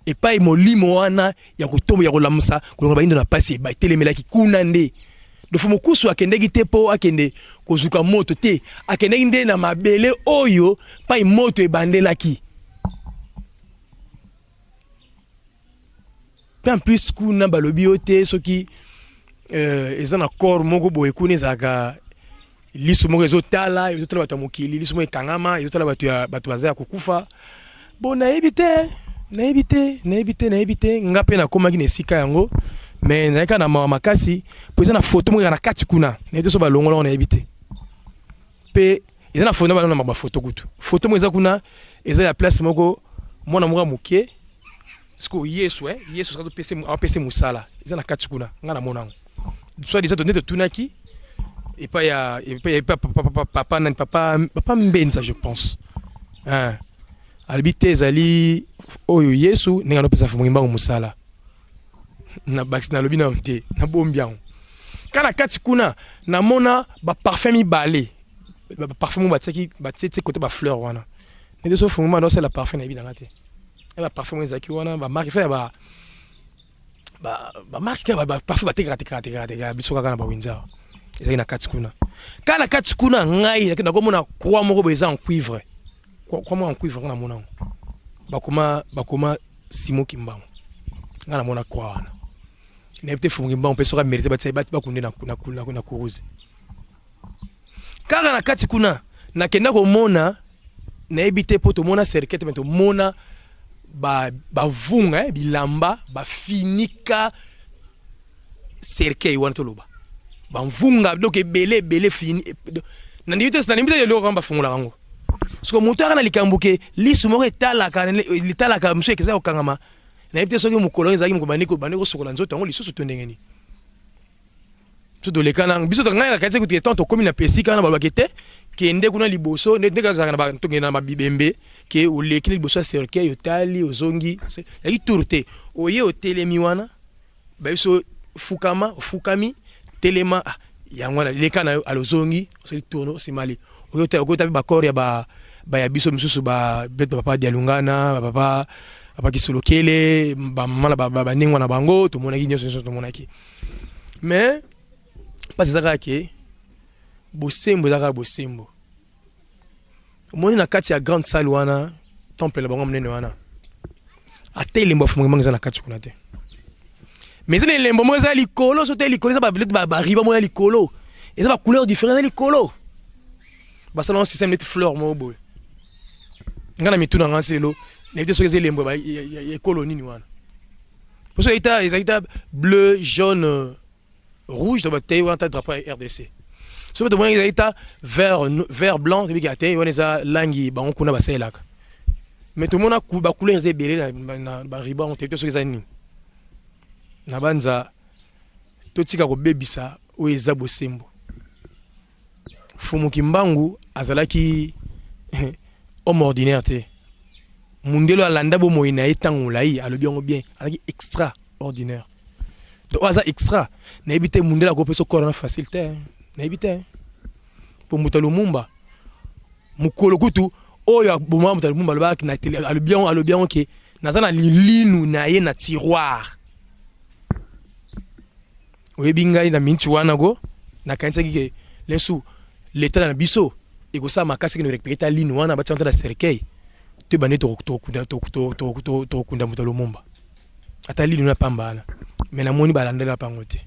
epai molimo wana ya kotombo ya kolamusa kolongola bayindo na pasi etelemelaki kuna nde. Dofu Mokusu akendeki te mpo akende kozuka moto te, akendeki nde na mabele oyo pai moto ebandelaki. Pe en plus kuna balobi yo te soki eza na corps moko boye kuna ezalaka liso moko ezotala, ezotala bato ya mokili, liso moko ekangama ezotala bato ya bato baza ya kokufa. Bon, nayebi te, nayebi te, nayebi te, nayebi te. Nga mpe nakomaki na esika yango, mais nazalaki kaka na mawa makasi mpo eza na foto moko na kati kuna, nayebi te so balongola yango, nayebi te. Mpe eza na foto na ba foto kutu, foto moko eza kuna, eza ya place moko mwana moko ya moke sikoyo Yesu, Yesu soki apesi mosala eza na kati kuna, nga namona yango. Soit disant nde totunaki epai ya epai papa, papa nani, papa, papa Mbenza je pense, hein, alobi te ezali oyo Yesu ndenge anopesa Mfumu Kimbangu mosala. Na bakisi nalobi na te, nabombi yango kaka na kati kuna. Namona ba parfum mibale, ba parfum moko batiaki, batie tie kote ba fleur wana nde so Mfumu Kimbangu asala parfum, nayebi nanga te. Ba parfum moko ezalaki wana, ba marque ya ba ba marque kaka ba parfum batekaka tekaka tekaka tekaka biso kaka na bawenze awa, ezalaki na kati kuna. Kaka na kati kuna ngai nakomona croix moko boye eza en cuivre, croix moko en cuivre, nga namona yango bakoma Simon Kimbangu. Nga namona croix wana, nayebi te Mfumu Kimbangu mpe soki amérite batia bakunde na kuruze. Kaka na kati kuna nakenda komona, nayebi te mpo tomona cercueil te, me tomona bavunga bilamba bafinika cercueil wana, toloba bamvunga donc ebele ebele fini. Nandimi te, nandimi te eloko wana bafungolaka yango. Soki moto aka na likambo ke lisu moko etalaka litalaka mosusu eza kokangama, nayebi te soki mokolo ezalaki mokolo bandi kosokola nzoto yango lisusu to ndenge nini. Biso tolekana biso ngai nakanisi kutu etant tokomi na esika wana, balobaki te kende kuna liboso ndenge ezalaka na tokende na mabibembe ke oleki na liboso ya cercueil, otali, ozongi, ezalaki tour te. Oye otelemi wana, bayebi so fukama, ofukami, telema, ah, yango wana leka na yo, alozongi, osali tourne, osimali okota mpe bacorps ya baya biso misusu, ba peut-être papa Dialungana, bapapa papa Kisolokele, bamama na banengwa na bango, tomonaki nyonso nyonso tomonaki. Mais mpasi eza kaka ke bosembo eza kaka bosembo. Omoni na kati ya grande salle wana, temple na bango monene wana, ata elembo ya Mfumu Kimbangu eza na kati kuna te. Mais eza na elembo moko eza likolo, so te likolo eza bariba moko ya likolo, eza bacouleur différent, eza likolo, basala yango système neti fleur moko boye. Nga na mitu na nga nsi lelo nayebi te soki eza elembo ya ekolo nini wana, poso ezalaki ta ezalaki ta bleu, jaune, rouge, to batei wana ta drapeau ya RDC. Soki tomonaki ezalaki ta vert, vert, blanc, toyebi ke te wana eza langi bango kuna basalelaka. Mais tomona bacouleur eza ebele na bariba yango, toyebi te soki eza nini. Na banza totika kobebisa oyo eza bosembo. Mfumu Kimbangu azalaki homme ordinaire te. Mundelo alanda bomoi na ye ntango molai, alobi yango bien, azalaki extraordinaire. Donc oyo aza extra, nayebi te mundele akopesa corps wana facile te, nayebi te. Mpo moto ya Lumumba mokolo kutu oyo aboma moto ya Lumumba alobaki na tele, alobi yango, alobi yango ke naza na lilinu na ye na tiroir. Oyebi ngai na minti wana go nakanisaki ke lesu leta na biso ekosala makasi kende récupérer ta linu wana, batia na cercueil to ebande tokokunda moto ya Lumumba, ata linu na pamba wana. Me namoni balandela pango te.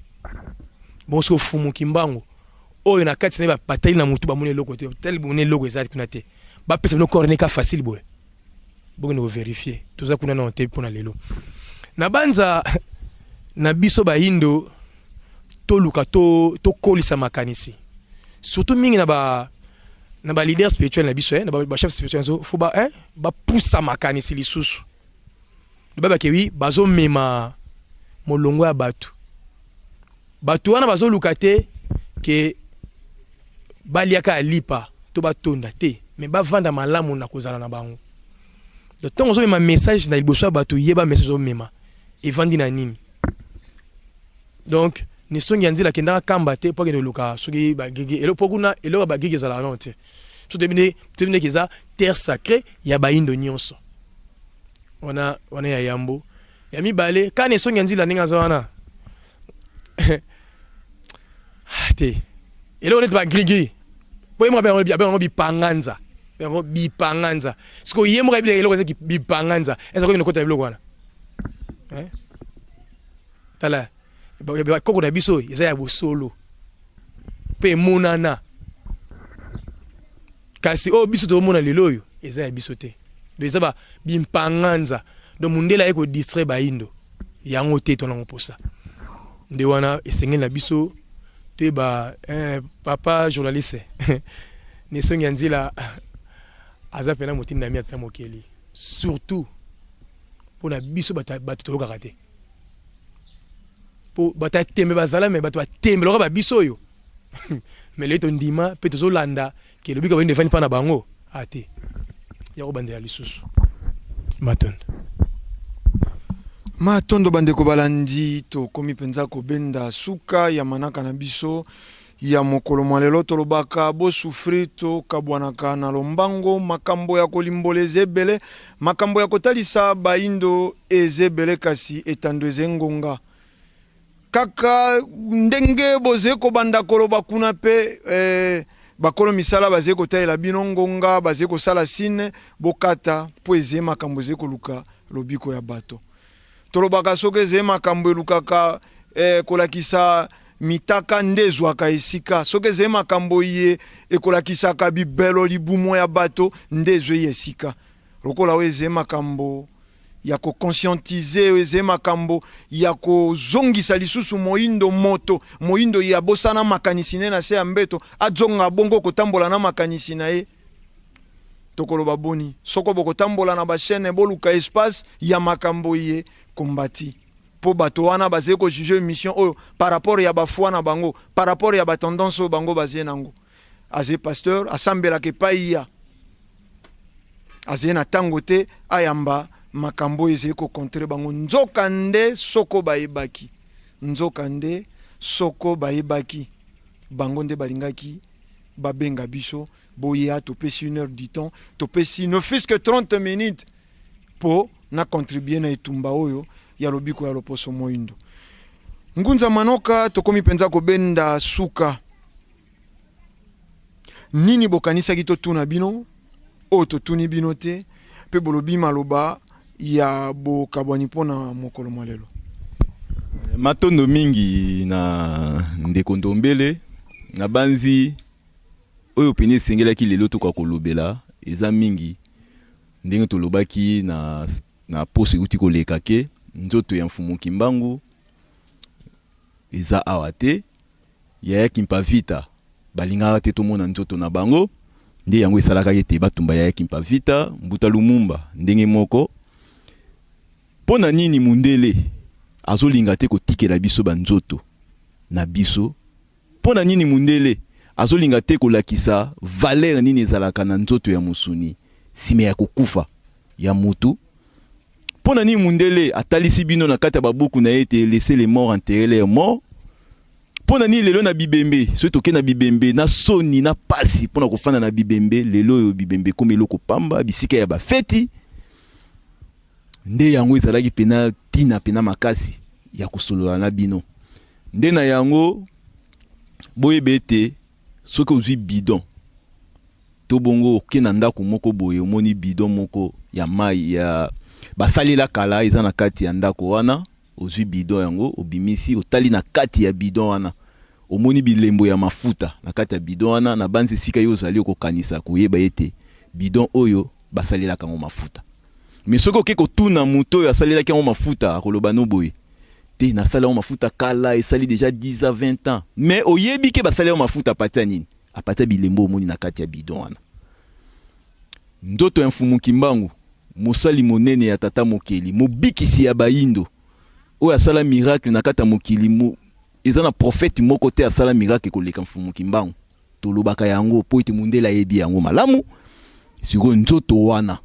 Bongo soki ofumuki mbango oyo na kati na ye, batali na motu, bamoni eloko te, tali bomoni eloko eza kuna te, bapesa bino corps neka facile boye, bokende kovérifier. Toza kuna nano te. Mpona lelo na banza na biso bayindo, toluka tokolisa makanisi, surtout mingi na ba leader spirituel na biso, na ba chef spirituel na biso. Faut ba bapusa makanisi lisusu, lobabake wi bazomema molongo ya bato. Bato wana bazoluka te ke baliaka ya lipa to batonda te, me bavanda malamu na kozala na bango. Donc ntango ozomema message na liboso ya bato, yeba message ozomema evandi na nini. Donc nisongi ya nzela akendaka kamba te mpo akende koluka soki bagigi eloko, mpo kuna eloko ya bagigi ezalaka nano te. So toyebi ndeke eza terre sacré ya bayindo nyonso wana. Wana ya yambo. Ya mibale, kana esongi ya nzela ndenge aza wana te, eloko neti bagrigri, po ye moko abenga yango bipanganza, yango bipanganza. Sikoyo ye moko ayebi eloko ezaki bipanganza, eza kokende kota biloko wana. Tala, bakoko na biso eza ya bosolo mpe emonana, kasi oyo biso tozomona lelo oyo eza ya biso te. Donc eza bimpanganza. Donc mundele aye kodistraire bayindo yango te, tonango mposa nde wana esengeli na biso toyeba. Papa journaliste, nesongi ya nzela aza mpena motindami ata mokeli, surtout mpona biso bato toyokaka te, mpo bato ya tembe bazala, me bato batembe loka babiso oyo. Me lelo tondima mpe tozolanda ke lobika bayindo efandi mpa na bango ate ya kobandela lisusu. Matondo. Matondo bandeko balandi. Tokomi mpenza kobenda suka ya manaka na biso ya mokolo mwa lelo. Tolobaka bosouffrir, tokabwanaka na lombango. Makambo ya kolimbola eza ebele, makambo ya kotalisa bayindo eza ebele, kasi etando eza ngonga kaka ndenge bozali kobanda koloba kuna mpe bakolo misala bazali kotalela bino ngonga, bazali kosala sine bokata, mpo ezali makambo ezali koluka lobiko ya bato. Tolobaka soki ezali makambo elukaka kolakisa mitaka nde ezwaka esika, soki ezali makambo ye ekolakisaka bibelo libumo ya bato nde ezwi esika. Lokola oyo ezali makambo ya koconscientiser, oyo ezali makambo ya kozongisa lisusu moyindo, moto moyindo ye abosana makanisi ne na se ya mbeto, azonga bongo kotambola na makanisi na ye. Tokoloba boni soko bokotambola na bachaîne, boluka espace ya makambo ye kombati, mpo bato wana bazali kojuger émission oyo par rapport ya bafoi na bango, par rapport ya batendance oyo bango bazali nango. Azali pasteur, asambelaka epai ya azali na ntango te ayamba makambo oyo ezali kocontrer bango. Nzoka nde soko bayebaki, nzoka nde soko bayebaki, bango nde balingaki babenga biso boya. Topesi une heure du temps, topesi ne fût que 30 minutes mpo na contribuer na etumba oyo ya lobiko ya loposo moyindo. Ngunza Manoka, tokomi mpenza kobenda suka. Nini bokanisaki totuna bino oyo totuni bino te, mpe bolobi maloba ya bokabwani mpona mokolo mwa lelo? Matondo mingi na ndeko Ndombele. Na banzi oyo pene esengelaki lelo tokoka kolobela eza mingi. Ndenge tolobaki na poso euti koleka ke nzoto ya Mfumu Kimbangu eza awa te, yaya Kimpavita balingaka te tomona nzoto na bango, nde yango esalaka ete batumba yaya Kimpavita. Mbuta Lumumba ndenge moko. Mpo na nini mundele azolinga te kotikela biso banzoto na biso? Mpo na nini mundele azolinga te kolakisa valeur nini ezalaka na nzoto ya mosuni nsima ya kokufa ya mutu? Mpo na nini mundele atalisi bino na kati ya babuku na ye ete laisser les morts enterrer leurs morts? Mpo na nini lelo na bibembe, soki toke na bibembe na soni na pasi mpo na kofanda na bibembe, lelo oyo bibembe ekomi eloko pamba, bisika ya bafeti? Nde yango ezalaki mpena ntina mpena makasi ya kosolola na bino. Nde na yango boyeba ete soki ozwi bidon to bongo oke na ndako moko boye, omoni bidon moko ya mai ya basalela kala eza na kati ya ndako wana, ozwi bidon yango, obimisi, otali na kati ya bidon wana, omoni bilembo ya mafuta na kati ya bidon wana, nabanzi esika yo ozali okokanisa koyeba ete bidon oyo basalelaka yango mafuta. Mais soki oke kotuna moto oyo asalelaki yango mafuta, akoloba no boye te, nasala yango mafuta kala, esali deja 10 ans, 20 ans. Mais oyebi ke basali yango mafuta apati ya nini? Apati ya bilembo omoni na kati ya bidon wana. Nzoto ya Mfumu Kimbangu, mosali monene ya Tata Mokeli, mobikisi ya bayindo, oyo asala miracle na kati ya mokili, mo, eza na prophète moko te asala miracle koleka Mfumu Kimbangu. Tolobaka yango po ete mundele ayebi yango malamu. Sikoyo nzoto wana,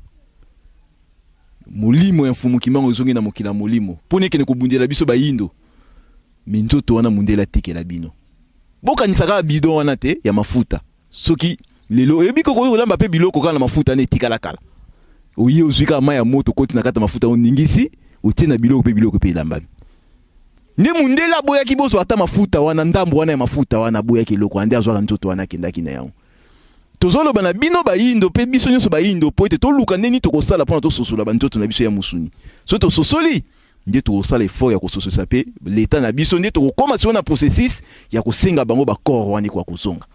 molimo ya Mfumu Kimbangu ezongi na mokili ya molimo po nekende kobundela biso bayindo. Mais nzoto wana mundele atekela bino. Bokanisa kaka bidon wana te ya mafuta. Soki lelo oyebi koko olamba pe biloko kaka na mafuta wana etikala kala. Oye ozwi kaka mai ya moto okoti na kati ya mafuta oningisi otie na biloko pe biloko pe elambami. Nde mundele aboyaki bozwa ata mafuta wana, ndambo wana ya mafuta wana aboyaki eloko wana, nde azwaka nzoto wana akendaki na yango. Tozoloba na bino bayindo pe biso nyonso bayindo po ete toluka nde nini tokosala pona tososola banzoto na biso ya mosuni. Soki tososoli nde tokosala effort ya kososolisa pe l'etat na biso, nde tokokoma sikoyo na processus ya kosenga bango ba corps wana ekoka kozonga.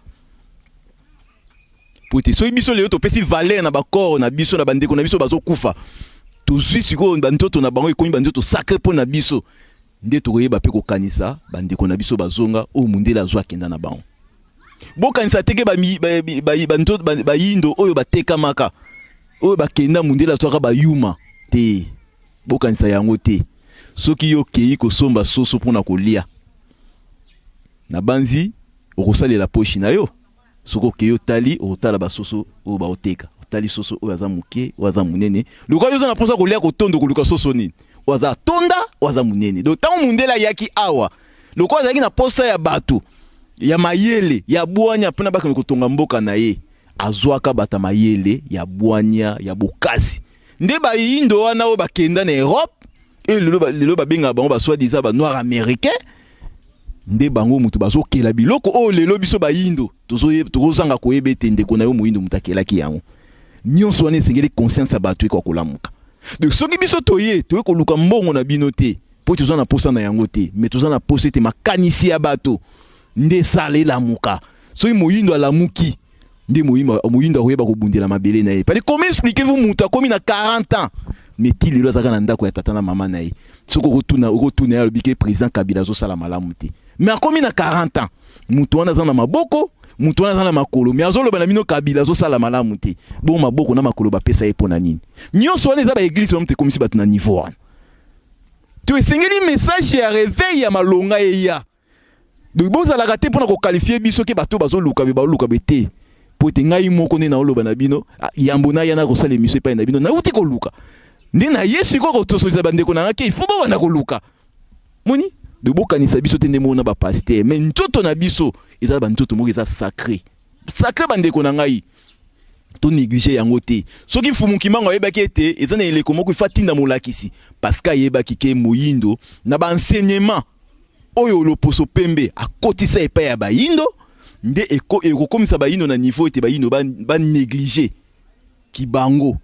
Po ete soki biso lelo topesi valeur na ba corps na biso na bandeko na biso bazokufa, tozwi sikoyo banzoto na bango ekomi banzoto sacré mpo na biso, nde tokoyeba pe kokanisa bandeko na biso bazonga oyo mundele azwa akenda na bango. Bokanisa te ke bayindo oyo batekamaka oyo bakenda mundele azwaka bayuma te. Bokanisa yango te. Soki yo okeyi kosomba soso mpo na kolia, nabanzi okosalela poshi na yo. Soki okeyi otali, okotala basoso oyo baoteka. Otali soso oyo aza moke, oyo aza monene. Lokola yo oza na mposa kolia kotondo, okoluka soso nini? Oyo aza atonda, oyo aza monene. Donc ntango mundele ayaki awa, lokola azalaki na mposa ya bato ya mayele, ya bwanya mpo na bakende kotonga mboka na ye, azwaka bato ya mayele, ya bwanya, ya bokasi. Nde bayindo wana oyo bakenda na Europe, et lelo, lelo babengaka bango ba soi-disant ba noir américain, nde bango mutu bazokela biloko oyo lelo biso bayindo tokozanga koyeba ete ndeko na yo moyindo moto akelaki yango. Nyonso wana esengeli conscience ya bato ekoka kolamuka. Donc soki biso toye, toye koluka mbongo na bino te, po toza na posa na yango te, mais toza na posa ete makanisi ya bato nde esala elamuka. Soki moyindo alamuki, nde moyindo akoyeba kobundela mabele na ye. Parce que comment expliquez-vous moto akomi na 40 ans mais ti lelo azalaka na ndako ya tata na mama na ye? Soki okotuna ye alobi ke président Kabila azosala malamu te, mais akomi na 40 ans, moto wana aza na maboko, moto wana aza na makolo, mais azoloba na bino Kabila azosala malamu te. Bongo maboko na makolo bapesa ye mpo na nini? Nyonso wana eza ba église wana moto ekomisi bato na niveau wana. To esengeli message ya réveil ya malonga eya. Donc bozalaka te mpona koqualifie biso ke bato bazoluka be baluka be te, po ete ngai moko nde naoloba na bino, yambo naya na kosala émission epai na bino, nauti koluka nde na ye sikoyo kotosolisa bandeko na ngai ke il faut babanda koluka. Moni de bokanisa biso te nde mona ba pasteur, mais nzoto na biso eza ba nzoto moko eza sacré sacré, bandeko na ngai, to négliger yango te. Soki Mfumu Kimbangu ayebaki ete eza na eleko moko ifa tinda molakisi, parce que ayebaki ke moyindo na ba enseignement oyo loposo pembe akotisa epai ya bayindo nde ekokomisa bayindo na niveau ete bayindo ba négliger kibango,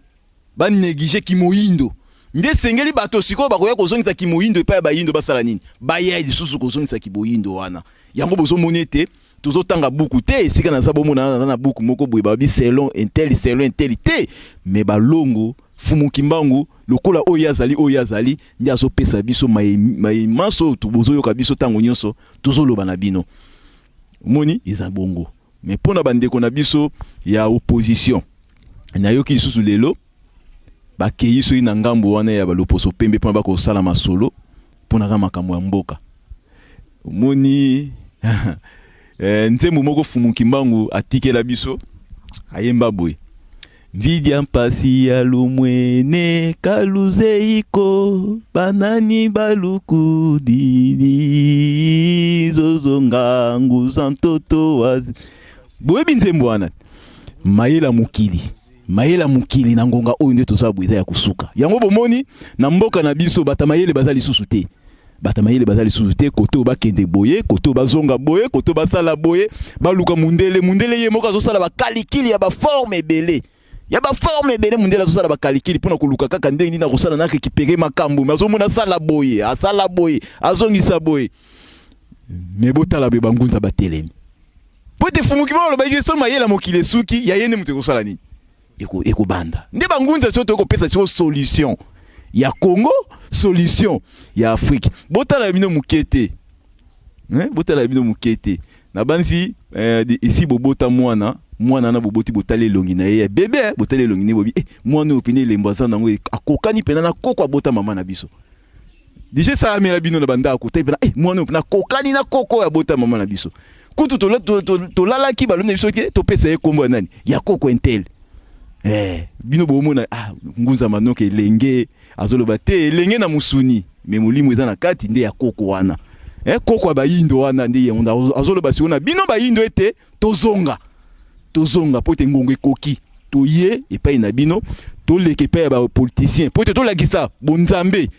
ba négliger kimoyindo. Nde esengeli bato sikoyo bakoya kozongisa kimoyindo epai ya bayindo, basala nini? Baya lisusu kozongisa kiboyindo wana. Yango bozomoni ete tozotanga buku te, esika naza bomona naza na buku moko boye babi selon intel, selon intel te, mais balongo Mfumu Kimbangu lokola oyo azali, oyo azali nde azopesa biso maye manso oyo bozoyoka biso ntango nyonso tozoloba na bino. Omoni eza bongo. Mais mpona bandeko na biso ya opposition, nayoki lisusu lelo bakei soki na ngambo wana ya baloposo pembe mpona bakosala masolo mpona kaka makambo ya mboka. Omoni nzembo moko Mfumu Kimbangu atikela biso, ayemba boye: Mvidia mpasi ya lumwene kaluzeiko banani balukudili zozonga nguza ntoto wa boyebi nzembo wana mayela mokili mayela mokili na ngonga oyo nde toza boye eza ya kosuka yango bomoni na mboka na biso bata mayele baza lisusu te bata mayele baza lisusu te kote oyo bakende boye kote oyo bazonga boye kote oyo basala boye baluka mundele mundele ye moko azosala bakalikili ya baforme ebele ya baforme ebele mundele azosala bakalikili mpona koluka kaka ndenge nini akosala na récupere makambo me azomona asala boye asala boye azongisa boye me botala boye bangunza batelemi mpo ete fumuki moko alobaki so mayele ya mokili esuki ya ye nde moto ekosala nini ekobanda nde bangunza sio toyei kopesa siko solution ya Congo solution ya Afrique botala bino moke te botala bino moke te nabanzi eh, esi bobota mwana mwana na boboti botali elongi na ye ya bebe eh, botali elongi na ye bobi eh, mwana oyo pene elembo aza nango akokani mpena na koko abota mama na biso deja esalamela bino na bandako te mpena eh, mwana oyo mpena akokani na koko oyo abota mama na biso kutu tolalaki balobi na biso ke topesa ye nkombo ya nani ya koko intel eh, bino bomona ah, ngunza manoka elenge azoloba te elenge na mosuni me molimo eza na kati nde ya koko wana eh, koko ya bayindo wana nde yango azoloba sikoyo na bino bayindo ete tozonga tozonga mpo ete ngongo ekoki toye epai na bino toleka epai ya bapoliticien mpo ete tolakisa bonzambe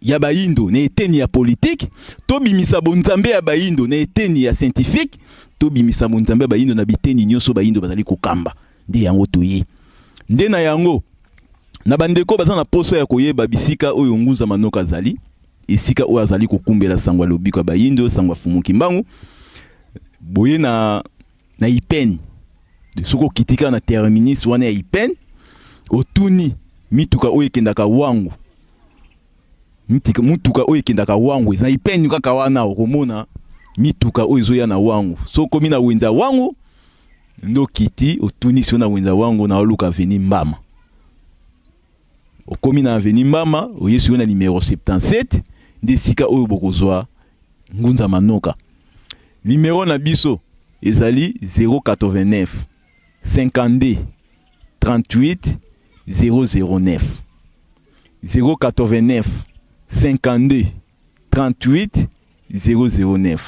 ya bayindo na eteni ya politike tobimisa bonzambe ya bayindo na eteni ya scientifique tobimisa bonzambe ya bayindo na biteni nyonso bayindo bazali kokamba nde yango toye nde na yango na bandeko baza na posa ya koyeba bisika oyo Ngunza Manoka azali esika oyo azali kokumbela sango ya lobiko ya bayindo sango ya Fumu Kimbangu boye na na IPN soki okiti kaka na terminus wana ya IPN otuni mituka oyo ekendaka wangu mutuka oyo ekendaka wangu eza IPN kaka wana okomona mituka oyo ezoya na wangu soki okomi na wenza wangu nde okiti otuni sio na wenza wangu na oluka avenue Mbama okomi na avenue Mbama oye sio na numero 77 nde esika oyo bokozwa Ngunza Manoka. Numero na biso ezali 089 52 38 009 089 52 38 009.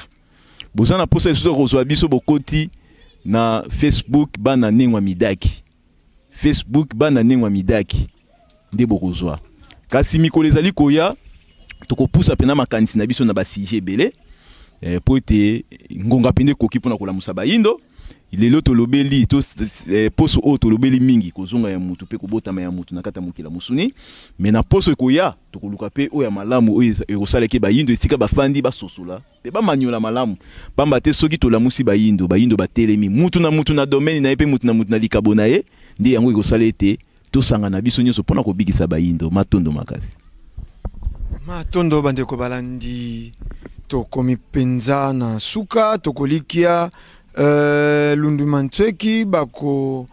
Boza na posa lisusu kozwa biso bokoti na Facebook bana Nengwa Midaki. Facebook bana Nengwa Midaki nde bokozwa. Kasi mikolo ezali koya tokopusa mpena makanisi na biso na basije ebele eh, mpo ete ngonga mpenza ekoki mpona kolamusa bayindo. Lelo tolobeli to, eh, poso oyo tolobeli mingi kozonga ya mutu mpe kobotama ya mutu na kati ya mokili ya mosuni, me na poso ekoya tokoluka mpe oyo ya malamu oyo ekosalaki bayindo esika bafandi basosola mpe bamanyola malamu, pamba te soki tolamusi bayindo, bayindo batelemi mutu na mutu na domaine na ye mpe mutu na mutu na likabo na ye, nde yango ekosala ete tosangana biso nyonso mpo na kobikisa bayindo. Matondo makasi. Matondo bandeko balandi, tokomi mpenza na suka, tokolikia euh, Lunduma Ntsweki bako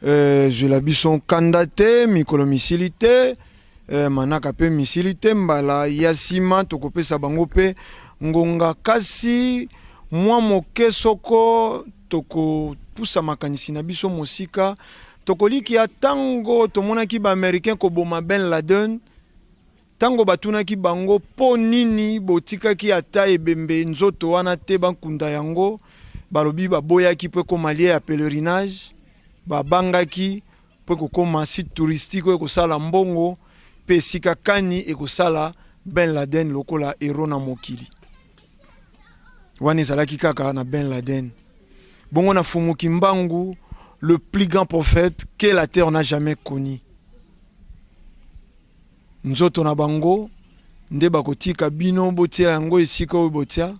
euh, zwela biso nkanda te, mikolo misili te euh, manaka mpe misili te, mbala ya nsima tokopesa bango mpe ngonga, kasi mwa moke soko tokopusa makanisi na biso mosika, tokolikia ntango tomonaki ba Americain koboma Ben Laden, ntango batunaki bango mpo nini botikaki ata ebembe nzoto wana te bankunda yango, balobi baboyaki mpo ekoma lieu ya pèlerinage, babangaki mpo ekokoma site touristique oyo ekosala mbongo mpe esika kani ekosala Ben Laden lokola hero na mokili. Wana ezalaki kaka na Ben Laden. Bongo na Fumu Kimbangu, le plus grand prophète que la terre n'a jamais connu. Nzoto na bango nde bakotika bino botia yango esika oyo botia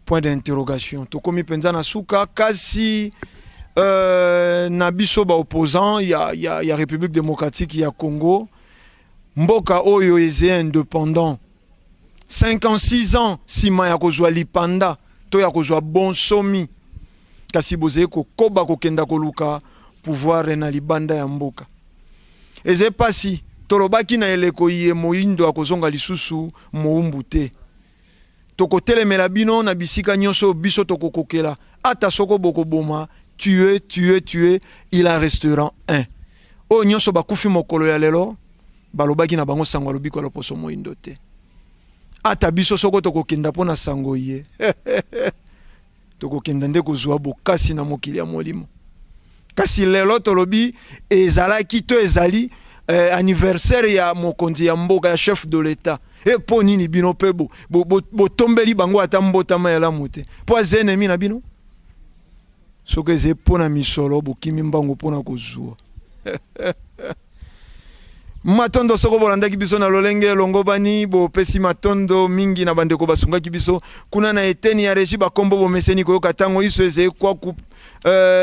point d'interrogation. Tokomi mpenza na suka, kasi na biso ba opposant ya, ya, ya République démocratique ya Congo, mboka oyo eze indépendant 56 ans nsima ya kozwa lipanda to ya kozwa bonsomi, kasi bozali kokoba kokenda koluka pouvoir na libanda ya mboka. Eze pasi, tolobaki na eleko iye moyindo akozonga lisusu moumbu te. Tokotelemela bino na bisika nyonso oyo biso tokokokela, ata soko bokoboma Tuer, tuer, tuer, il en restera un. Oyo nyonso bakufi mokolo ya lelo, balobaki na bango sango ya lobiko ya loposo moindo te. Ata biso soko tokokenda mpo na sango ye, tokokenda nde kozwa bokasi na mokili ya molimo. Kasi lelo tolobi ezalaki to ezali anniversaire ya mokonzi ya mboka, ya chef de l'Etat. E mpo nini bino mpe botombeli bango ata mbotama elamu te? Mpo aza ennemi na bino? Soki ezali mpo na misolo, bokimi mbangu mpo na kozwa. Matondo soko bolandaki biso na lolenge elongobani, bopesi matondo mingi na bandeko basungaki biso kuna na eteni ya regie. Bakombo bomeseni koyoka ntango iso eze kwaku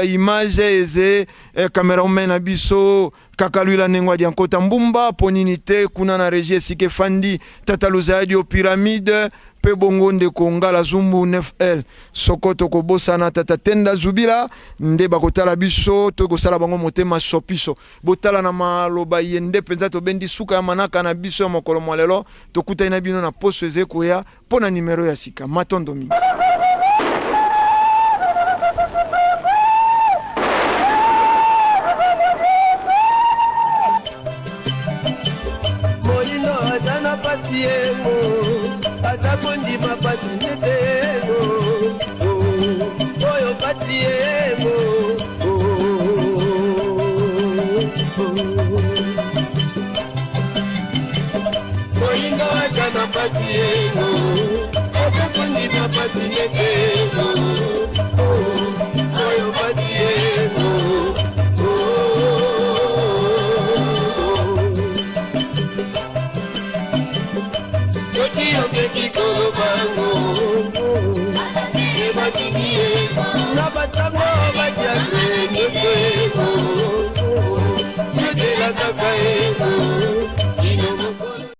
image eze cameraman na biso Kakalwila Nengo Adiankota Mbumba, mpo nini te kuna na regie esika efandi Tata Luzayadi o Pyramide, mpe bongo ndeko Ngala Zumbu 9L. Soko tokobosana Tata Tenda Zubila nde bakotala biso, tokosala bango motema sopiso. Botala na maloba ye nde mpenza tobendi suka ya manaka na biso ya mokolo mwa lelo. Tokutani na bino na poso eze koya mpo na nimero ya sika. Matondo mingi. Moyindo aza na pasi yengo, aza kondima pasi nete yengo, oyo pasi yengo. Moyindo aza na pasi yengo, aza kondima pasi nete yengo, oyo pasi yengo. Soki omeki kolobango.